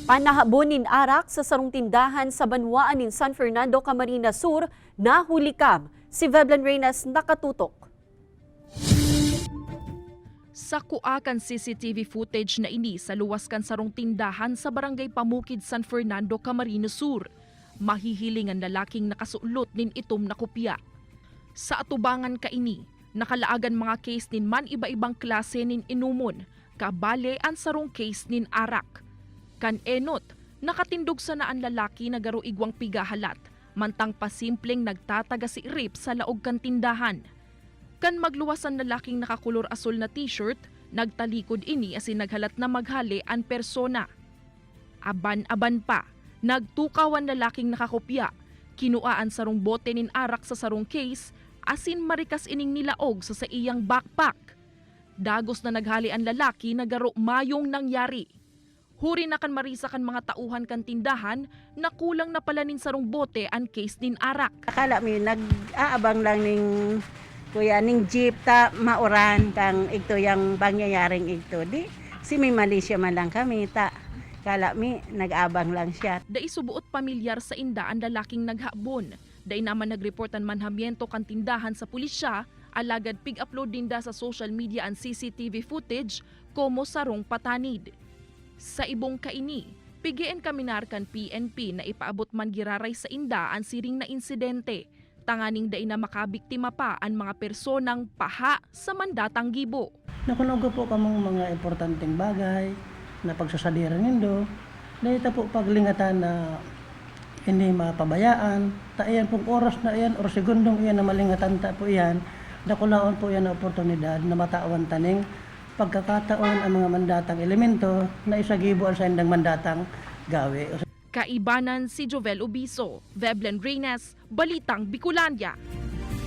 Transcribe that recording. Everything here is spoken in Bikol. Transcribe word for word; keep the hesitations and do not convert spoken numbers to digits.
Panahabon nin arak sa sarong tindahan sa banwaan nin San Fernando, Camarines Sur, nahulikam. Si Veblen Reynes nakatutok. Sa kua kan C C T V footage na ini sa luwas kan sarong tindahan sa Barangay Pamukid, San Fernando, Camarines Sur, mahihiling an lalaking nakasulot nin itom na kopya. Sa atubangan kaini, nakalaag an mga case nin man-iba-ibang klase nin inomon, kabale an sarong case nin arak. Kan enot, nakatindog sana an lalaki na garo igwang pigahalat, mantang pasimpleng nagtatagasiirip sa laog kan tindahan. Kan magluwas an lalaking nakakolor asul na t-shirt, nagtalikod ini asin naghalat na maghale an persona. Aban-aban pa, nagtukaw an lalaking nakakopya, kinua an sarong bote nin arak sa sarong case, asin marikas ining nilaog sa saiyang backpack. Dagos na naghale an lalaki na garo mayong nangyari. Huri na kan marisa kan mga tauhan kan tindahan, nakulang na pala nin sarong bote an case nin arak. Akala mi nag-aabang lang ning kuya ning jeep ta mauran kang igto yang pangyayaring igto. Di, si may mali siya man lang kami ta. Kala mi nag-abang lang siya. Dai suboot pamilyar sa inda an lalaking naghabon. Dai naman nag-report an manhamiento kan tindahan sa pulisya, alagad pig-upload ninda sa social media an C C T V footage komo sarong patanid. Sa ibong kaini, pig-eenkaminar kan P N P na ipaabot man giraray sa inda an siring na insidente, tanganing dai na makabiktima pa an mga personang paha sa mandatang gibo. Nakunugo po kamong mga importanteng bagay na pagsasadiri nindo, dai ta po paglingatan na hindi mapabayaan. Ta iyan pong oras na iyan or segundong iyan na malingatan ta po iyan, dakulaon po iyan na oportunidad na matawan ta ning pagkakataon ang mga mandatang elemento na isagibo an saindang mandatang gawi. Kaibanan si Jovel Ubiso, Veblen Reynes, Balitang Bicolandia.